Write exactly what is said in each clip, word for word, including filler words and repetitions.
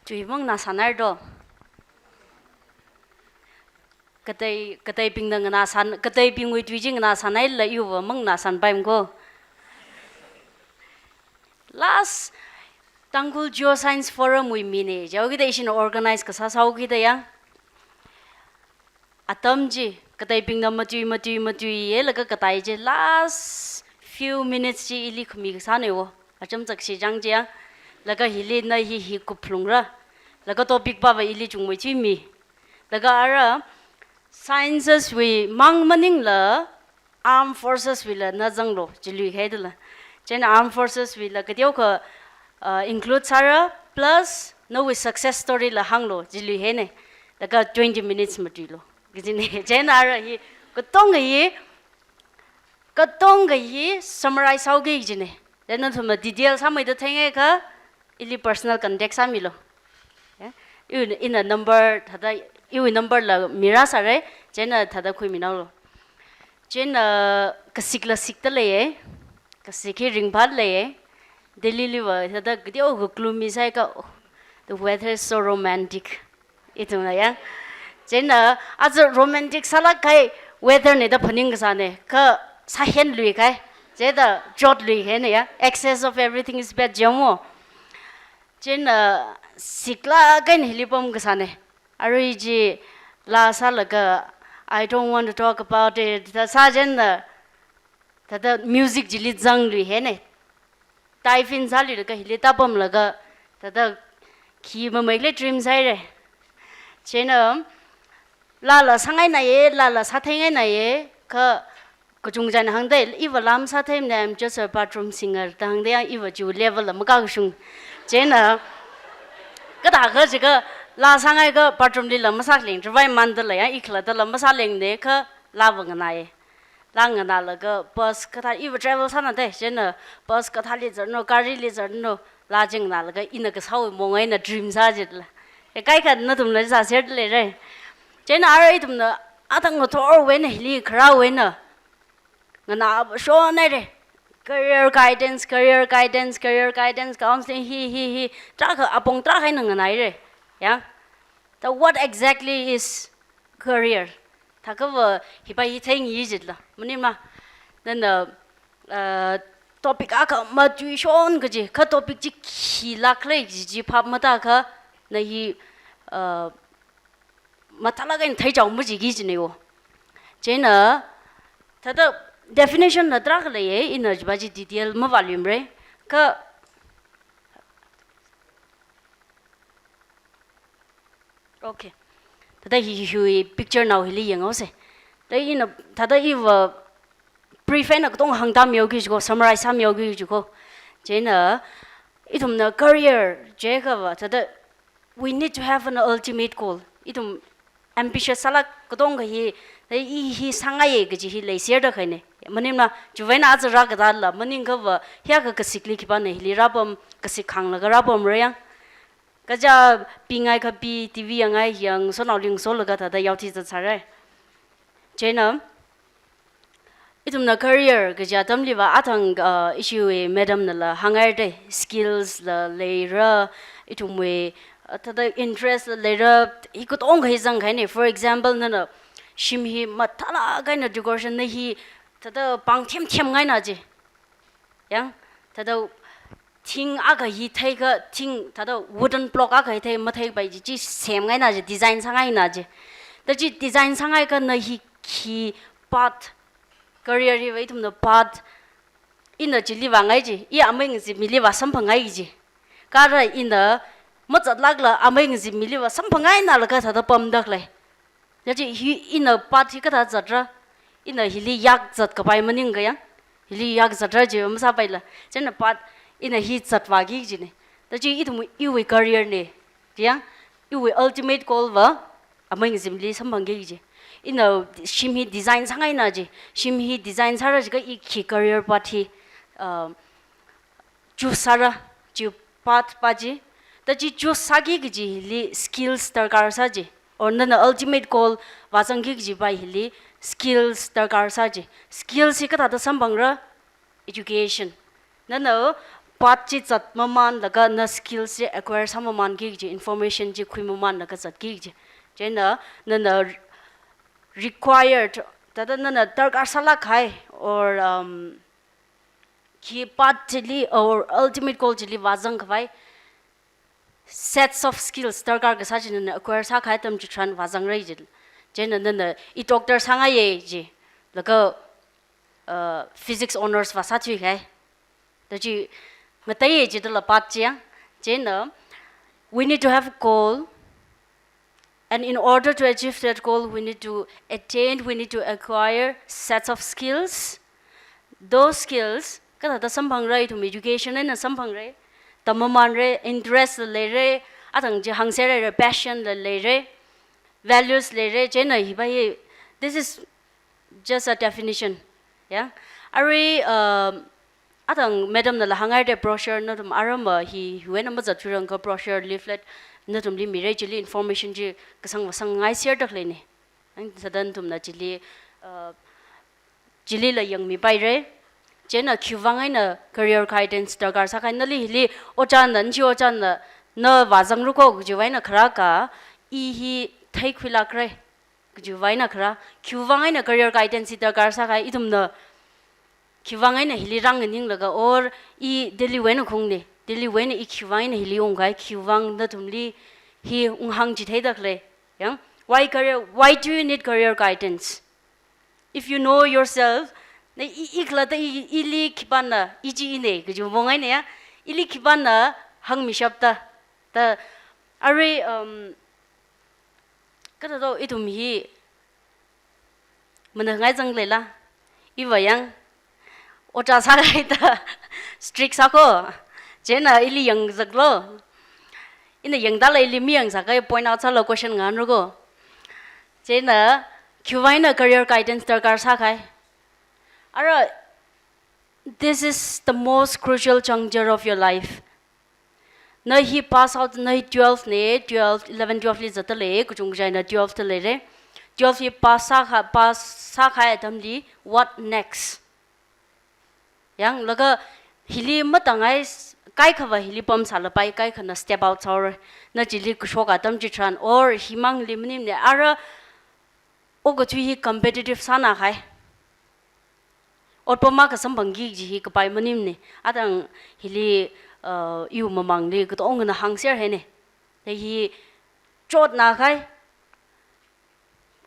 Tui manganāsānhaira do. Katei, kateibingna nganāsān, kateibingwui tui chi nganāsānhailala iwuva manganāsānpaimana ko. Last Tangkhul Geoscience Forum wui mina, jihaokida ishina organize kasā sāhaokida ya. Atam chi, kateibingna matui, matui, matuiya laga katai chi last few minutes chi ili khami kasāna wo. Acham chakshi chang chi ya. Laga hili na hi hi kuphlungra. Laga topic pava ili chungmeithuimi. Laga ara sciences wui mang maningla armed forces wuila na zanglu, chi luihaidala. Chieina armed forces wuila kateokha, uh, include sāra, plus nawui success story la hānglu, chi luihaina. Laga twenty minutes matuilu. Kajina, chieina ara hi, katonga hi, katonga hi summarize sāhaoki kajina. Then nathumna detail sāmeida theingaikha, ili personal contact sāmilu. Ya? Iwui, ina number, thāda, iwui number la mirāsāra, chieina thāda khuiminaolu. Chieina kasikla sikda leiya, kasik hi ringphāda leiya. Delhi liva, thāda kateokha gloomy sāhaikha, oh, the weather is so romantic. Ithumna ya. Chieina, aja romantic sālāk kahai weather na da phaning kasāna, kha sāhenlui kahai. Chithāda chotluihaina ya. Excess of everything is bad jamo. Chieina, siklāk eina hili pam kasāna. Arui chi laa sālaga, "I don't want to talk about it," da sā chieina, thāda music chili zangluihaina. Dive in sāluilaga hili tāpamlaga, thāda khi mamei khalei dream sāhaira. Chieina, laala sāngainaya, laala sātheingainaya, kha kachungchana hāngda, iva laa masātheimana, "I'm just a bathroom singer," da hāngda ya, iva chiwui level la makakashung. Chieina, kathākha jiakha, laa sāngaikha bathroom lila masāleng, ravai mandala ya, i khalattala masālengna kha laava nganāya. Laa nganālaga bus kathā, iva travel sānada, chieina bus kathāli zatno, garili zatno, laa chi nganālaga ina kasāwui mong eina dream sā jila. Ya kaikha nathumla sāserda leira. Chieina ara ithumna athang ngathorwui eina hili kharāwui eina nganāshonhaira. Career guidance, career guidance, career guidance, counseling, hi, hi, hi. Tarākha, apong tarākha eina nganāhaira. Ya. The what exactly is career? Thākhava hipa hi theingi jila. Maningma, nana, uh, topic akha matuishon kaji, kha topic chi khilāk khala kaji chi phap matākha, na hi, uh, mathālāk eina theichao majiki kajina wo. Chieina, thāda definition la tarākha leiya, ina chiva chi detail mavāluimara. Kha, okay. Thāda hi, hi, hi picture nao hili yanghaosa. Thāda ina, thāda iva brief eina katonga hāngtāmihaoki jiko, summarize sāmihaoki jiko. Chieina, ithumna career jiakhava, thāda we need to have an ultimate goal. Ithum ambitious sālāk katonga hi, thāda i hi sāngaiya kaji hi leiserda kahaina. Maningma, chiwui eina aja rākatala, maningkhava, hiyākha kasikli khipāna hili rāpam, kasik khānglaga rāpamra ya. Kaja pingaikha pi, T V yangngai yang, sonao ling solaga thāda yaothi zatsāra. Chieina, ithumna career kaja atamliva athang, uh, ishiwui madam nala hānghaida, skills la leira, ithumwui, uh, thāda interest la leira, hi katonga hi zangkahaina. For example, nana shim hi mathālāk eina decoration na hi thāda pāng themthem ngaina ji. Yang, thāda thing akha hi theikha, thing, thāda wooden block akha hi thei matheipai chi, chi semngaina ji, design sāngaina ji. Thāda chi design sāngaikha na hi khi path, career hiva ithumna path, ina chili vāngai ji, i amei ngazip mili vāsamphangngai ji. Kha ara ina mazatlākla amei ngazip mili vāsamphangngainalaga thāda pamda khalei. Ya chi hi ina path hi kathā zatra, ina hili yak zat kapai maningkha ya, hili yak zatra ji masāpaila. Chieina path ina hi zatvāki kajina. Thāda chi ithum iwui career na, ya, iwui ultimate goal va, amei ngazipli samphangki kaji. Ina shim hi design sāngaina ji, shim hi design sāra jiakha i khi career path hi, uh, choose sāra, chi path pa chi. Thāda chi choose sāki kaji hili skills darkar sā ji. Or nana ultimate goal vāzangki kajipa hili skills darkar sā ji. Skills hi kathāda samphangra? Education. Nana path chi zatmamanlaga na skills chi acquire sāmamanki kaji, information chi khuimamanlaga zatki kaji. Chieina nana required, thāda nana darkar sālāk kahai, or, um, khi path chili, or ultimate goal chili vāzang khavai sets of skills darkar kasā chi nana acquire sākahai atam chitharan vāzangra ji. Chieina nana i doctor sāngaiya ji, laga, uh, physics honours vāsāthuikahai. Da chi ngateiya jidala path chi ya. Chieina, we need to have a goal. And in order to achieve that goal, we need to attain, we need to acquire sets of skills. Those skills, kathāda samphangra, ithum education eina samphangra, tammamanra, interest la leira, athang chi hāngserhaira, passion la leira, values leira, chieina hiva hi, this is just a definition. Ya. Arui, um, athang madam nala hānghaida brochure nathum arama hi, hiwui eina mazatthuirangakha brochure leaflet nathumli mira, chili information chi kasang vāsangngai serda khaleina. Ang thāda nathumna chili, uh, chilila yangmipaira. Chieina khiwuivang eina career guidance darkar sākahai, nali hili ojāna, nashi ojāna, na vāzangra ko kajiwui eina kharākha, i hi theikhuilākra kajiwui eina kharā, khiwuivang eina career guidance hi darkar sākahai, ithumna khiwuivang eina hili rānganinglaga, or i Delhiwui eina khaungna, Delhiwui eina i khiwuivang eina hili ungkahai, khiwuivang nathumli hi unghāngchitheida khalei. Yang, why career, why do you need career guidance? If you know yourself, na i, i khalatta i, ili khipāna, i chi ina kajiwui vang eina ya, ili khipāna hāngmishapta. Da, arui, um, kathāda ithum hi mangangai zangleila, iva yang, ojā sāhaida strict sāko, chieina ili yangzaklo. Ina yangdala ili mayangsākahai point out sālo, question ngahānra ko. Chieina, khiwuivang eina career guidance darkar sākahai. Ara, this is the most crucial juncture of your life. Na hi pass out, na hi twelve na, twelve, eleven, twelve li zatdalei, kachungkha china twelve da leira. Twelve hi pass sākha, pass sākahai atamli, what next? Yang, laga hili matāngai s-, kaikhava hili pamsālapai, kaikhana step out sāhaora. Na chili kashok atam chitharan, or himangli maningmana, ara okathui hi competitive sāna kahai. Otpam akha samphangki kaji hi kapai maningmana. Athang hili, uh, iwui mamangli katongana hāngserhaina. Hi chotna kahai.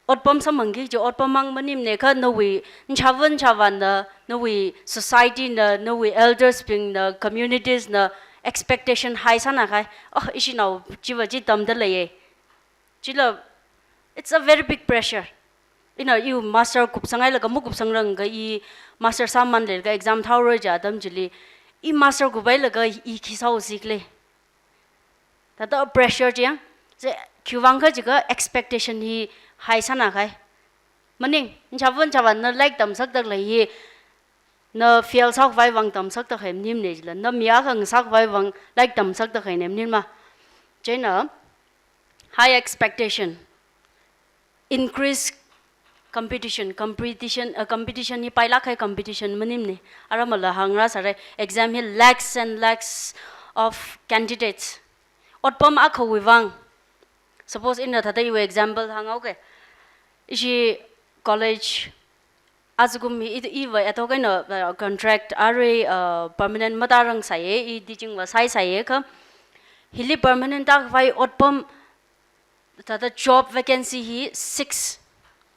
Otpam samphangki kaji otpam mang maningmana, kha nawui nchāvā nchāvāna, nawui society na, nawui elders bingna, communities na expectation high sāna kahai. Oh, ishinao chiva chi tamdaleiya. Chila, it's a very big pressure. Ina iwui master kupsanghailaga makupsangranga, i master sāmanleilaga exam thaora ji atam chili, i master kuphailaga i khi sāhaosi khala. Thāda pressure chi yang, se khiwuivang kha jiakha expectation hi high sāna kahai. Maning, nchāvā nchāvāna lairik tamsakda khalei hi, na fail sākhavai vang tamsakda kahai maningmana jila, na mi akha ngasākhavai vang lairik tamsakda kahaina maningma. Chieina, high expectation, increase competition, competition, uh, competition hi pailāk kahai competition maningmana. Aramala hāngrāsāra, exam hi lakhs and lakhs of candidates. Otpam akhawui vang. Suppose ina thāda iwui example hānghaoke. Ishi college, ajakum hi i, iva atokaina, uh, contract arui, uh, permanent matārangsāya, i teaching va sāsāya kha. Hili permanent tākhavai otpam, thāda job vacancy hi six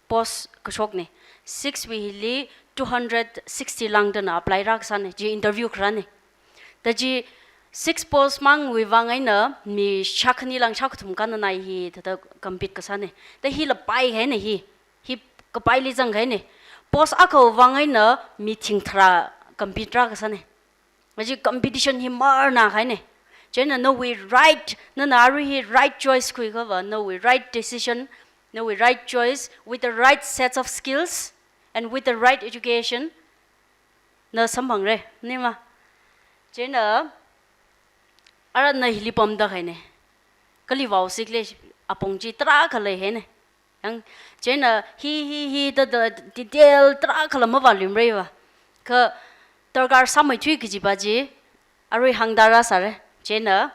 post kashokna. Six wui hili two hundred sixty lāngdana apply rākasāna, chi interview kharāna. Da chi six post mangwui vang eina mi shākhani lāng shākathum kananai hi thāda compete kasāna. Da hila paihaina hi, hi kapaili zanghaina. Post akhawui vang eina mi thingtharā compete rākasāna. Maji competition hi marna kahaina. Chieina nawui right, nana arui hi right choice khuiakhava, nawui right decision, nawui right choice with the right sets of skills and with the right education, na samphangra, maningma. Chieina, ara na hili pamda kahaina. Kali vāhaosi khala, apong chi tarākha leihaina. Yang, chieina hi, hi, hi, da, da, detail tarākhala mavāluimara va. Kha darkar sāmeithui kajiva chi, Arui hāngda rāsāra. Chieina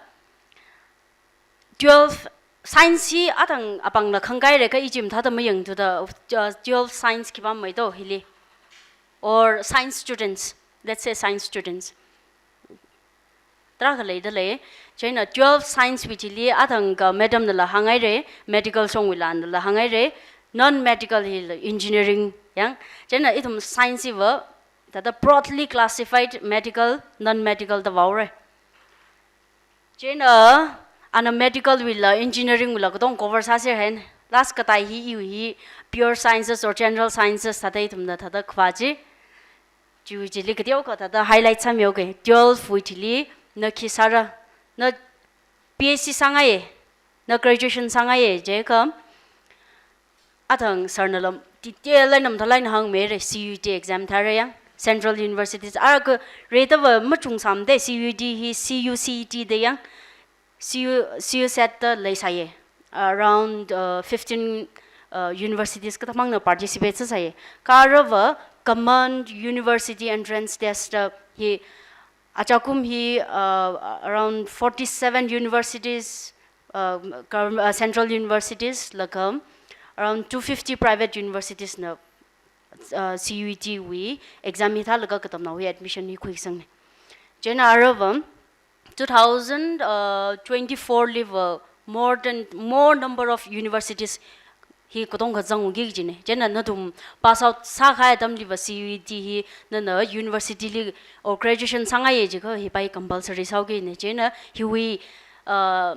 twelve science hi athang apāngla khangkaira kha ijim thāda mayangthuda, uh, twelve science khipā maito hili. Or science students, let's say science students. Tarākha leida lei. Chieina twelve science wui thili athang kha madam nala hānghaira, medical shongwuila nala hānghaira, non-medical hila engineering yang. Chieina ithum science hiva thāda broadly classified medical, non-medical da vāhaora. Chieina ana medical wuila engineering wuila katonga cover sāser hen. Last katai hi iwui hi pure sciences or general sciences thāda ithumna thāda khavā chi. Chiwui chili kateokha thāda highlight sāmihaoga. Twelve wui thili na khi sāra, na B S C sāngaiya, na graduation sāngaiya jiakha, athang sir nala detail eina mathālāk eina hāngmira, C U E T exam thāra yang, Central Universities. Ara kha rātava machungsāmada, C U E T hi C U C E T da yang, C U, C U set da leisāya. Around, uh, fifteen, uh, universities kathāmangna participate sāsāya. Kha aruiva common university entrance test da hi, achakum hi, uh, around forty-seven universities, uh, gov-, uh, central universities laga around two fifty private universities na, uh, C U E T wui exam hi thālaga katamnao hi admission hi khuisangna. Chieina aruiva two thousand, uh, twenty-four liva more than, more number of universities hi katonga zangki kajina. Chieina nathum pass out sākahai atamliva C U E T hi nana university li or graduation sāngaiya jiakha hipa hi compulsory sāhaokina. Chieina hiwui, uh,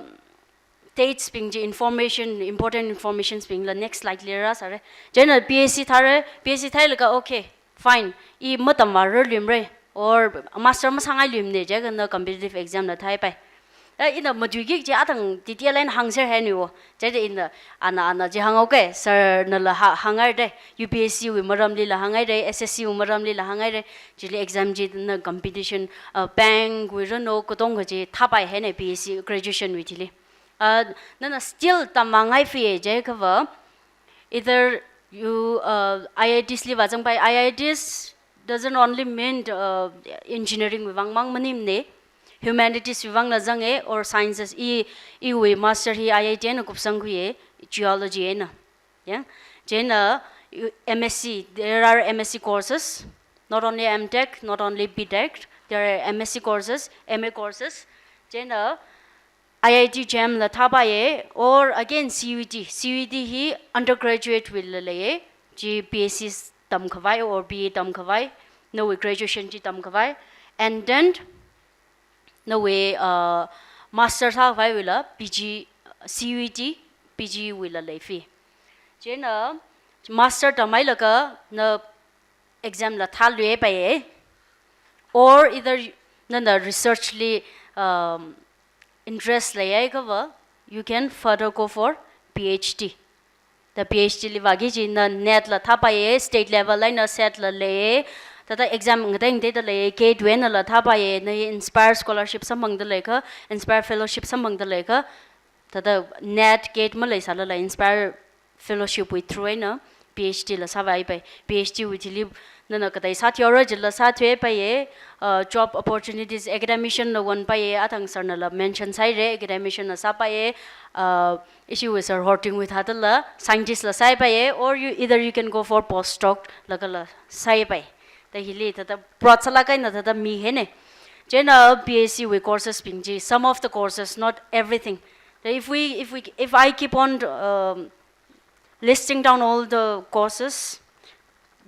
dates bing chi information, important informations bingla next slide li rāsāra. Chieina B S C thāra, B S C theilaga, okay, fine, i matamvārarluimara, or master masāngailuimana jiakha na competitive exam la thāpai. Eh, ina matuiki kaji athang detail eina hāngser hen iwo. Chieina ina ana, ana chi hānghaoga, sir nala hā-, hānghaida, U P S C wui maramlila hānghaida, S S C wui maramlila hānghaida, chili exam chi na competition, uh, bank wui rano katonga chi thāpai hena B S C graduation wui thili. Uh, nana still tamvāngaiphiya jiakhava, either you, uh, I I Ts li vāzangpai, I I Ts doesn't only mean, uh, engineering wuivang mang maningmana, humanities wuivangla zanga, or sciences, i, iwui master hi I I T eina kupsangkhuiya, geology eina. Yeah? Chieina, you, M S C, there are M S C courses, not only M Tech, not only B Tech, there are M S C courses, M A courses. Chieina, I I T J M la thāpaiya, or again C U E T. C U E T hi undergraduate wuila leiya, chi B S C tamkhavai or B A tamkhavai, nawui graduation chi tamkhavai, and then nawui, uh, master sākhavaiwuila P G, C U E T, P G wuila leiphi. Chieina master tamhailaga na exam la thāluipaiya, or either y-, nana research li, um, interest leihaiakhava, you can further go for P H D. The P H D li vāki kajina NET la thāpaiya, state level eina SET la leiya, thāda exam ngatei ngateida leiya, GATE wui einala thāpaiya, na Inspire scholarship samphangda leiakha, Inspire fellowship samphangda leiakha, thāda NET, GATE maleisālala Inspire fellowship wui through eina P H D la sāvaipai. P H D wui thili nana katei sāthuihaora jila sāthuipaiya, uh, job opportunities academician la onpaiya, athang sir nala mention sāhaira, academician la sāpaiya, uh, ishiwui sir Hortingwui thādala scientist la sāpaiya, or you, either you can go for postdoc lagala sāpai. Da hili thāda broad sālāk eina thāda mihena. Chieina B S C wui courses bing chi, some of the courses, not everything. Da if we, if we, if I keep on, um, listing down all the courses,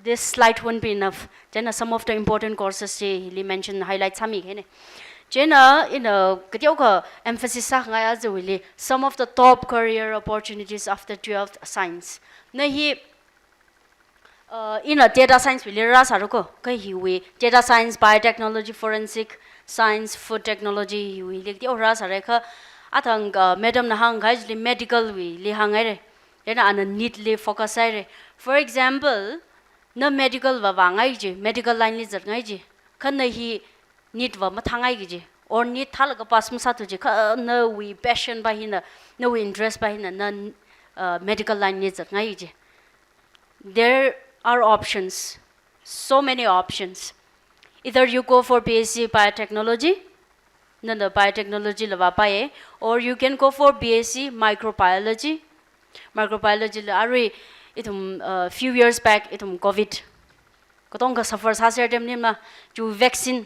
this slide won't be enough. Chieina some of the important courses chi hili mention, highlight sāmihena. Chieina ina kateokha emphasis sāngai aja hili, some of the top career opportunities after twelfth science. Na hi, uh, ina data science wuili rāsāra ko, kha hiwui data science, biotechnology, forensic science, food technology hiwuili kateo rāsāra kha, athang, uh, madam na hāngkahai chili medical wuili hānghaira. Chieina ana NEET li focus sāhaira. For example, na medical va vāngai kaji, medical line li zatngai kaji, kha na hi NEET va mathāngai kaji, or NEET thālaga pass masāthu kaji, kha nawui passion pa hina, nawui interest pa hina, na, uh, medical line li zatngai kaji. There are options, so many options. Either you go for B S C biotechnology, nana biotechnology la vāpai. Or you can go for B S c microbiology. Microbiology la arui ithum, uh, few years back ithum COVID katonga suffer sāser atam maningla, chu vaccine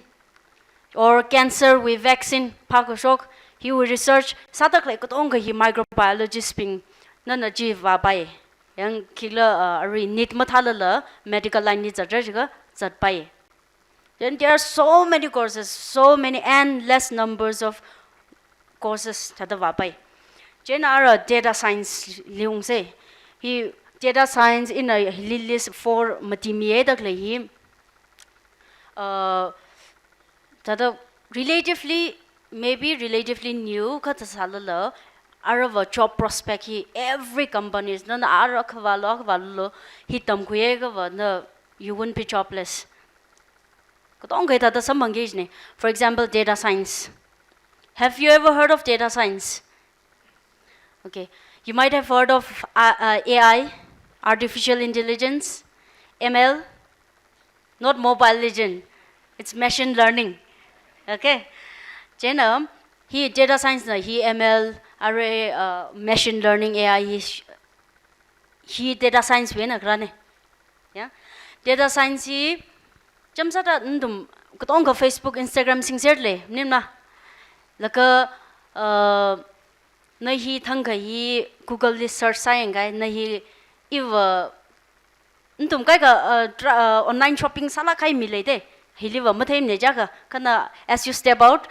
or cancer wui vaccine phākashok, hiwui research sāda khalei katonga hi microbiologist bing nana chi vāpai. Yang khikhala, uh, arui NEET mathālala medical line li zatra jiakha zatpai. Then there are so many courses, so many endless numbers of courses thāda vāpai. Chieina ara data science li ungsa. Hi data science ina hili list four matimiya da khalei hi, uh, thāda relatively, maybe relatively new kathā sālala, arava job prospect hi every companies, nana ara khavālu, khavālu, hi tamkhuiakha va na, you won't be jobless. Katonga hi thāda samphangki jina. For example, data science. Have you ever heard of data science? Okay. You might have heard of, uh, uh, A I, artificial intelligence, M L, not Mobile Legend. It's machine learning. Okay. Chieina hi data science na hi M L, arui, uh, machine learning, A I hi sh-, hi data science wui eina kharāna. Ya. Data science hi chāmsāda nathum katonga Facebook, Instagram singser lei, maningla. Laga, uh, na hi thangkha hi Google li search sāyangkahai, na hi iva, nathum kaikha, uh, tra-, uh, online shopping sālāk kahai mi leida. Hiliva matheimana jiakha, kha na as you step out,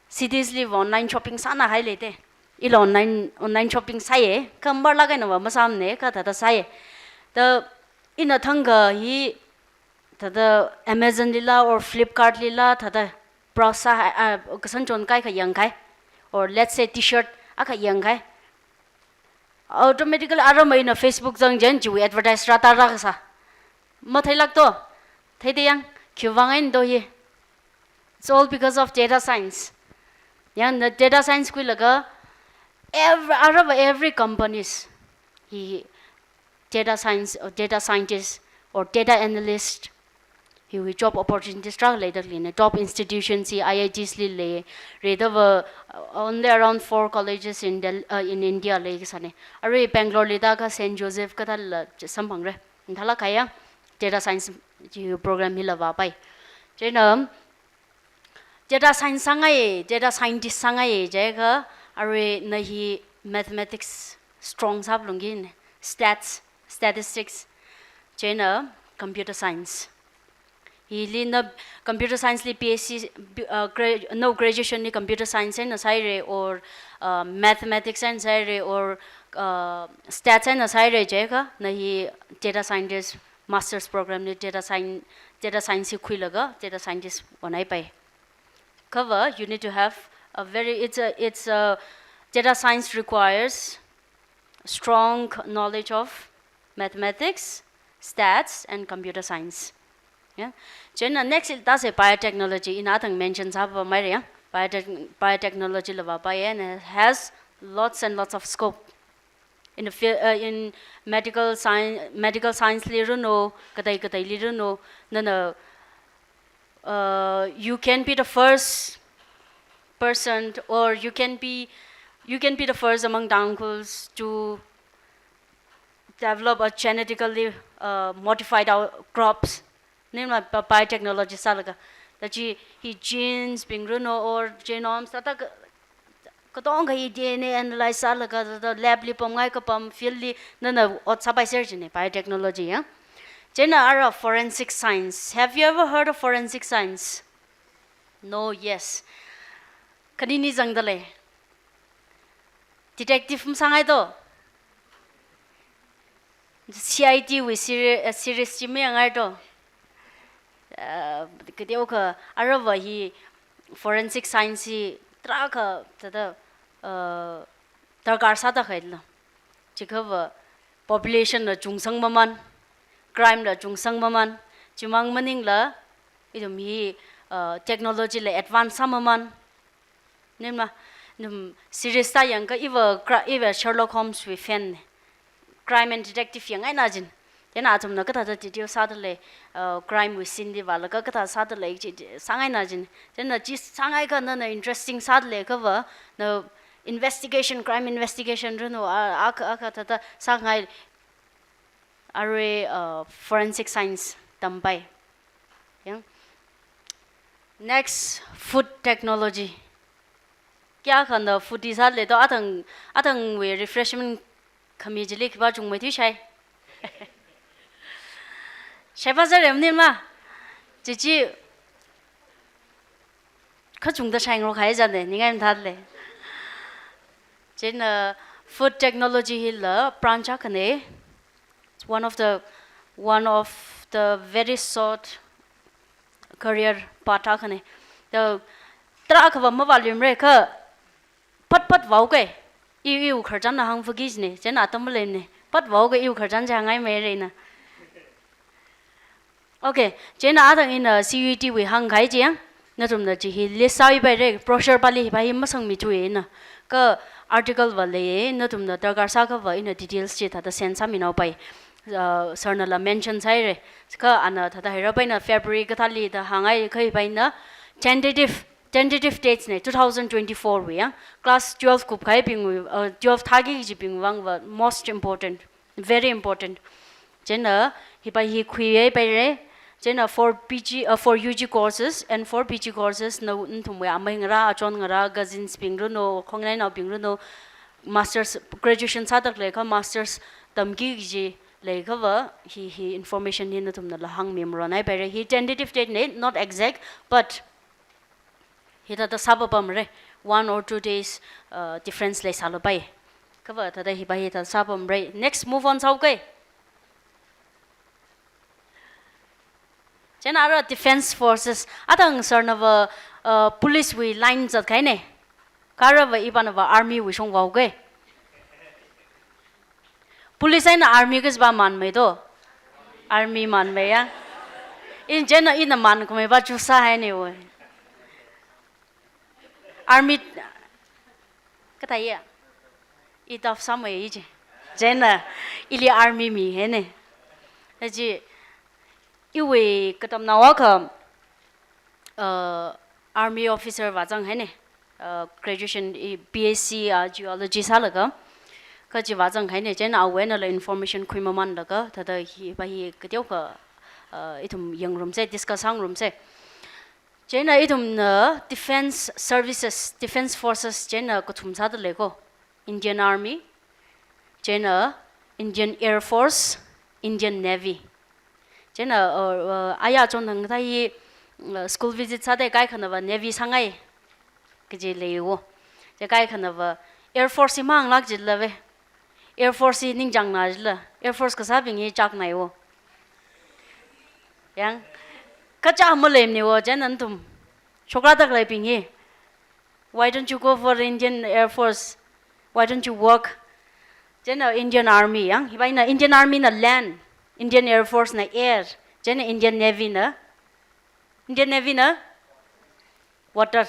cities liva online shopping sānāhai leida. Ila online, online shopping sāya, kha marlāk eina va masāmana, kha thāda sāya. Da ina thangkha hi thāda Amazon lila or Flipkart lila thāda browse sā, uh, kasānchon kaikha yangkahai. Or let's say T-shirt akha yangkahai. Automatically aramai eina Facebook zang chieina chiwui advertise rātā rākasā. Matheilāk to? Theida yang, khiwuivang eina to hi? It's all because of data science. Yang na data science khuilaga every, arava every companies hi data science or data scientist or data analyst hiwui job opportunities tarākha leida khaleina, top institutions hi I I Ts li lei, redava, uh, only around four colleges in Del-, uh, in India lei kasāna. Arui Bangalore li thākha Saint Joseph kathāla samphangra. Thālāk kahai ya, data science chi program hila vāpai. Chieina data science sāngai, data scientist sāngai jiakha, arui na hi mathematics strong sāphalungki, stats, statistics, chieina computer science. Hili na computer science li B S c, B-, uh, gra-, no graduation li computer science eina sāhaira or, uh, mathematics eina sāhaira or, uh, stats eina sāhaira jiakha, na hi data scientist, master's program li data scien-, data science hi khuilaga data scientist onhaipai. Kha va, you need to have a very, it's a, it's a, data science requires strong knowledge of mathematics, stats, and computer science. Yeah. Chieina next ila thāsa biotechnology, ina athang mention sāpamhaira ya. Biotech-, biotechnology la vāpai and it has lots and lots of scope. In the fie-, uh, in medical science, medical science li ranu, kathā kathāli ranu, nana, uh, you can be the first person, or you can be, you can be the first among Tangkhuls to develop a genetically, uh, modified our crops. Maningla bi-, biotechnology sālaga. Da chi hi genes bing ranu or genomes, thāda ka-, katonga hi D N A analyze sālaga, thāda lab li pamngai kapam, field li nana ot sāpaiser jina, biotechnology ya. Chieina ara forensic science. Have you ever heard of forensic science? No, yes. Khanini zangda lei? Detective masāngai to? C I D wui seri-, uh, series chi mayangngai to? Uh, kateokha arava hi forensic science hi tarākha thāda, uh, darkar sāda khaila. Chiakha va population la chungsang maman, crime la chungsang maman, chimang maningla, ithum hi, uh, technology la advance sā maman. Maningla, nathum series thā yangakha iva cra-, iva Sherlock Holmes wui fan na. Crime and detective yangngaina jina. Chieina athumna kathāda detail sādalei, uh, crime wui scene li vālaga kathā sādalei chi, chi sāngaina jin. Chieina chi sāngai kha nana interesting sādalei kha va, na investigation, crime investigation runo, a, a, a kathāda sāngai arui, uh, forensic science tampai. Yang. Next, food technology. Kayākhana foodie sālei to, athang, athangwui refreshment khami chili khipā chungmeithui shai. Shaipa sārem ni ma. Chichi kachungda shaingarok hai jane, ningai mathālei. Chieina food technology hila branch akhane. It's one of the, one of the very sought career path akhane. The tarākha va mavāluimara kha, pat pat vāuke. I, iwui khararchanna hāngphaki jine, chieina atam maleimane. Pat vāuke, iwui khararchan chi hāngngaimeira ina. Okay, chieina athang ina C U E T wui hāngkahai chi yang, nathumna chi hi list sāpaira, brochure pali hipa hi masangmithuina. Kha article va lei, nathumna darkar sākha va ina details chi thāda send sāminaopai. Uh, sir nala mention sāhaira. Kha ana thāda haira pa ina February kathāli da hānghai kha hipa ina tentative, tentative dates ne, two thousand twenty-four wui yang. Class twelve kupkahaibingwui, uh, twelve thāki kajibing vang va most important, very important. Chieina hipa hi khuihaipaira. Chieina for P G, uh, for U G courses and for P G courses na nathumwui amei ngarā, achon ngarā, cousins bing runo, khongnainaobing runo, masters, graduation sāda khalei kha masters tamki kaji lei kha va, hi, hi information hi nathumnala hāngmi maronhaipaira. Hi tentative date ne, not exact, but hithāda sāpapamra, one or two days, uh, difference leisālapai. Kha va thāda hipa hithāda sāpamra. Next, move on sāuke. Chieina ara defense forces, athang sir na va, uh, police wui line zatkahaine. Kha ara va ipana va army wui shong vāuke. Police eina army kajipa manmei to? Army manmei ya. Ina chieina ina mankhameipa choose sāhaine wo. Army, kathā ya? I tough sāmei i chi. Chieina ili army mihaine. Achi, iwui katamnao akha, uh, army officer vāzanghaine. Uh, graduation i B S c, uh, geology sālaga. Kha chi vāzanghaine, chieina awui einala information khuimamanlaga, thāda hipa hi kateokha, uh, ithum yangrumse, discuss sāngarumse. Chieina ithumna defense services, defense forces chieina kathum sādalei ko. Indian Army, chieina Indian Air Force, Indian Navy. Chieina, uh, uh, aya chon thang thai, uh, school visit sāda kaikhana va Navy sāngai kaji lei wo. Chi kaikhana va Air Force hi mahānglāk jilala ve. Air Force hi ningchāngna jila. Air Force kasābing hi chaknai wo. Yang, kachā maleimane wo, chieina nathum shokrāda khaleibing hi. Why don't you go for the Indian Air Force? Why don't you work? Chieina Indian Army yang, hipa ina Indian Army na land, Indian Air Force na air, chieina Indian Navy na, Indian Navy na water.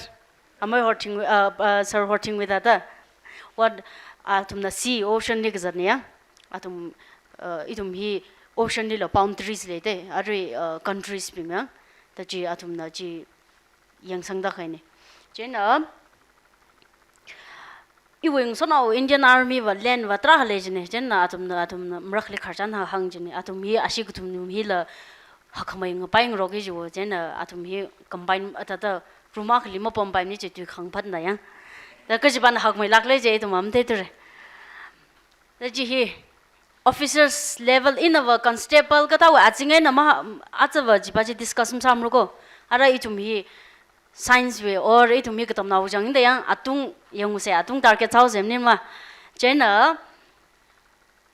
Amei Horthing, uh, uh, Sir Horthingwui thāda. What, athumna sea, ocean li kazatne yang. Athum, uh, ithum hi ocean lila boundaries leite, arui, uh, countries bing yang. Da chi athumna chi yangsangda kahaine. Chieina, iwui ngasotnao Indian Army va land va tarākha lei jine. Chieina athumna, athumna marakli khararchan hāng jine. Athum hi ashi kathum hila hakkhamei ngapai ngaroki ji wo. Chieina athum hi combine, a, thāda room akhali mapampaimane chi tui khangphatna yang. Da kajipana hakmeilāk lei je ithum matheithura. Da chi hi officers level ina va constable kathāwui azing eina ma, aja va chipa chi discuss masāmara ko. Ara ithum hi science wui or ithum hi katamnao jang da yang atung yanguse, atung target sāuse maningma. Chieina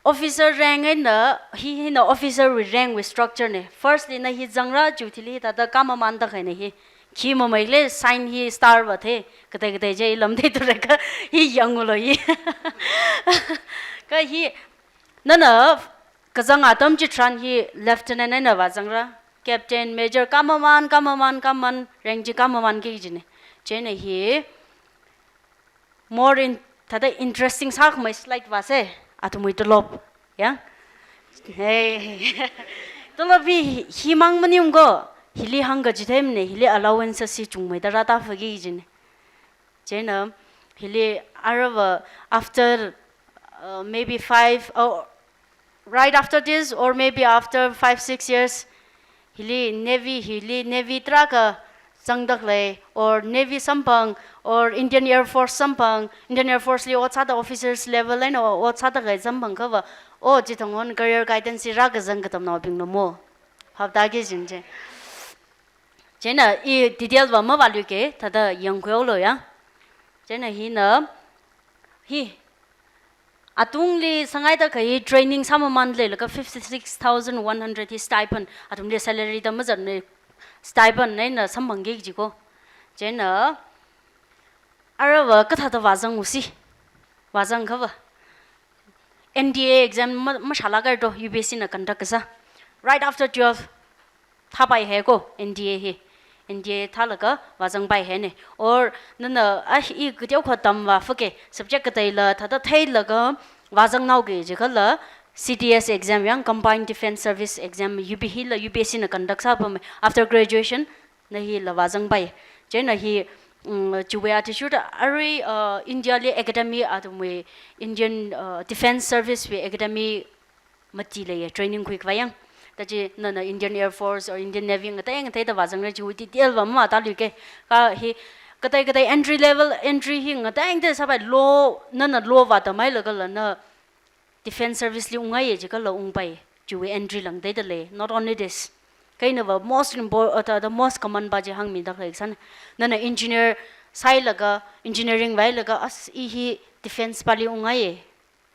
officer rank eina hi, hina officer wui rank wui structure ne. First li na hi zangra, chiwui thili thāda khamamanda kahaine hi. Khi mameile sign hi star va the, katei katei je i lamtheithura kha hi yangulu hi. Kha hi, nana kazang atam chitharan hi lieutenant eina vāzangra, captain, major, kamaman, kamaman, kamaman, rank chi kamamanki jine. Chieina hi more in, thāda interesting sākhamei slide vāse, athumwui tolop, ya. Hey. Tolop hi, himang maning ko. Hili hāngkachitheimana, hili allowance si chungmeida rātāfaki jina. Chieina, hili aruiva after, uh, maybe five, or right after this, or maybe after five, six years, hili Navy, hili Navy tarākha zangda khalei, or Navy samphang, or Indian Air Force samphang, Indian Air Force li ot sāda officers level eina ot sāda khalei samphang akhava, o chithāngon career guidance hi rākazang katamnaobingna mo. Phaptāki jina chi. Chieina i detail va mavāluike, thāda yangkhuihaolu ya. Chieina hina, hi, atungli sāngaida khalei training sāmamān leilaga fifty-six thousand one hundred hi stipend, athumli salary da mazatmana, stipend eina samphangki kaji ko. Chieina, aruiva kathāda vāzang usi, vāzang akhava. N D A exam ma, mashālākhaito, U P S C na conduct kasā. Right after twelve, thāpaihai ko, N D A hi. N D A thālaga vāzangpaihaina. Or, nana, ah, i kateokha tamvāfake, subject kateila, thāda theilaga vāzangnaoki jikhala, C D S exam yang, Combined Defence Service Exam, U P hila, U P S C na conduct sāpamma, after graduation, na hila vāzangpai. Chieina hi, mm, chiwui attitude arui, uh, India li academy athumwui Indian, uh, Defence Service wui academy mati leiya, training khuikhavai yang. Thāda chi nana Indian Air Force or Indian Navy ngatei ngateida vāzangra chiwui detail va mavātāluike. Kha hi katei katei entry level, entry hi ngateida sāpai law, nana law vātamhailagala na Defence Service li ungngaiya jikhala ungpai, chiwui entry la ngateida lei. Not only this, kha inava most impor-, uh, the, the most common pa chi hāngmida khalei sāna. Nana engineer sāhailaga, engineering vāhailaga, as i hi defence pali ungngaiya.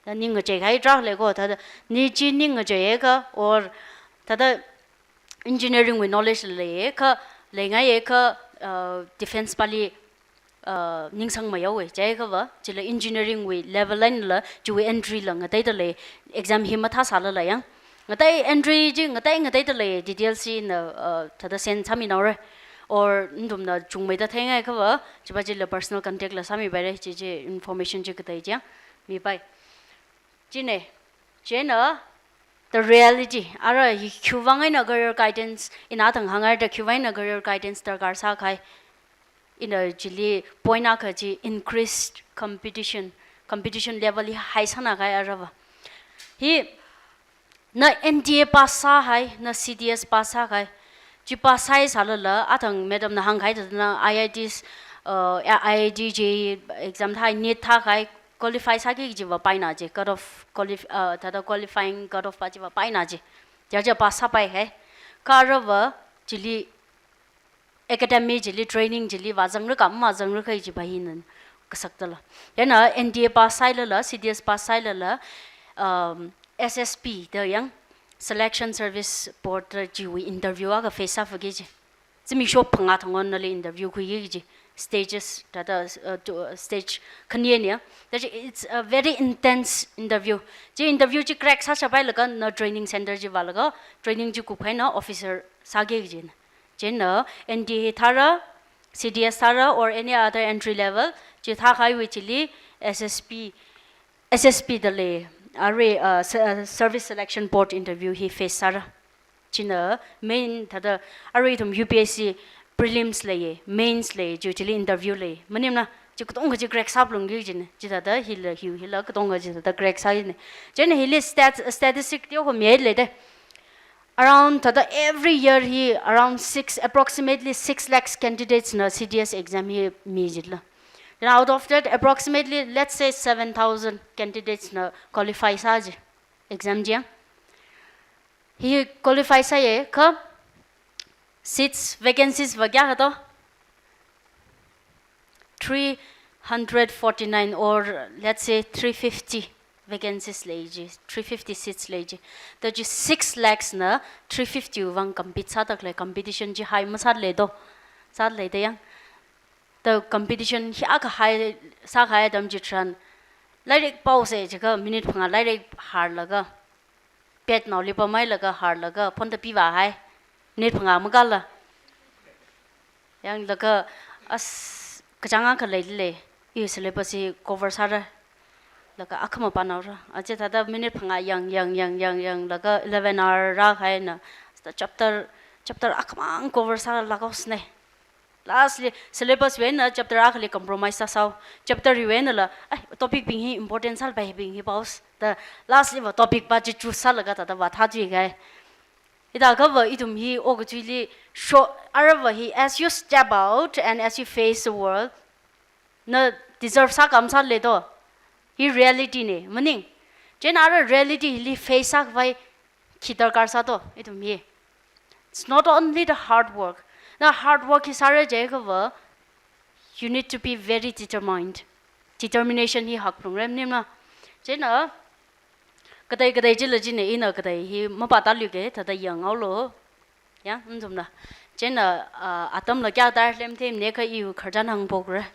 Thāda ning ngacheikahai tarākha lei ko, thāda ni chi ning ngacheiakha, or thāda engineering wui knowledge leiakha, leingaiakha, uh, defence pali, uh, ningsang mayaowa, chiakhava, chila engineering wui level einala, chiwui entry la ngateida lei, exam hi mathāsālala yang. Ngatei entry chi, ngatei ngateida lei, details chi na, uh, thāda send sāminaora. Or, nathumna chungmeida theingai akhava, chipa chila personal contact la sāmipaira, chi chi information chi katei chi yang, mipai. China, chieina, the reality, ara hi khiwuivang eina career guidance, ina thang hāngaida khiwuivang eina career guidance darkar sākahai, ina chili point akha chi increased competition, competition level hi high sānakahai aruiva. Hi, na N D A pass sāhai, na C D S pass sākahai, chi pass sāhaisalala, athang madam na hāngkahai thāda na I I Ts, uh, I I T J E E exam thāhai, NEET thākahai, qualify sāki kajiva paina chi, cut off, qualif-, uh, thāda qualifying cut off pa chiva paina chi. Chiakha pass sāpaihai. Kha aruiva chili academy chili, training chili vāzangra kha, mavāzangra kha chipa hina kasakdala. Chieina N D A pass sāhailala, C D S pass sāhailala, um, S S B da yang, Selection Service Board da chiwui interview akha face sāfaki chi. Zimiksho phangā thangkhon nali interview khuiki kaji stages, thāda, uh, to, uh, stage khani ni ya. Thāda chi, it's a very intense interview. Chi interview chi crack sāshapailaga na training center chi vālaga, training chi kupkahai na officer sāki kajina. Chieina N D A thāra, C D S thāra, or any other entry level, chi thākahaiwui chili S S B, S S B da lei, arui, uh, se-, uh, Service Selection Board interview hi face sāra. China main thāda arui ithum U P S C prelims leiya, mains lei, chi chili interview lei. Maningmana, chi katonga chi crack sāphalungki kajina. Chithāda hila, hiwui hila katonga chithāda crack sākina. Chieina hili stat-, statistic teokha mihaida lei da. Around thāda every year hi around six, approximately six lakhs candidates na C D S exam hi mi jitla. Then out of that, approximately, let's say, seven thousand candidates na qualify sā ji exam chi yang. Hi qualify sāya kha seats, vacancies va kayākha to? Three hundred forty-nine, or let's say three fifty vacancies lei ji, three fifty seats lei ji. Thāda chi six lakhs na three fifty vang compete sāda khalei, competition chi high masālei to? Sālei da yang. Thāda competition hiyākha high sākahai atam chitharan, lairik paosa jiakha minute phangā lairik hārlaga, bed naoli pamhailaga hārlaga, phone da pivāhai. Minute phangā makāla. Yanglaga, as, kachāng akha leilei, i syllabus hi cover sāra. laga akhama pānao ra. Aja thāda minute phangā yang, yang, yang, yang, yang, laga eleven hour rākahaina. Chapter, chapter akhamang cover sālaga haosne. Lastly, syllabus wui eina chapter akhali compromise sāsao. Chapter wui einala, ai, topic bing hi important sālapai bing hi paos. Da lastly va topic pa chi choose sālaga thāda vāthā chi kahai. Hithākha va ithum hi okathuili sho, aruiva hi, as you step out and as you face the world, na deserve sākha masāle do. Hi reality ne, maning. Chieina arui reality hili face sākhavai khi darkar sā do, ithum hi. It's not only the hard work. Na hard work hi sāra jiakha va, you need to be very determined. Determination hi hakphalungra maningma. Chieina, katei katei chila china ina katei hi mapātāluike, thāda yanghaolu. Ya, nathumna. Chieina, ah, atamla kayākha tāralem themne kha iwui khararchan hāngphokra.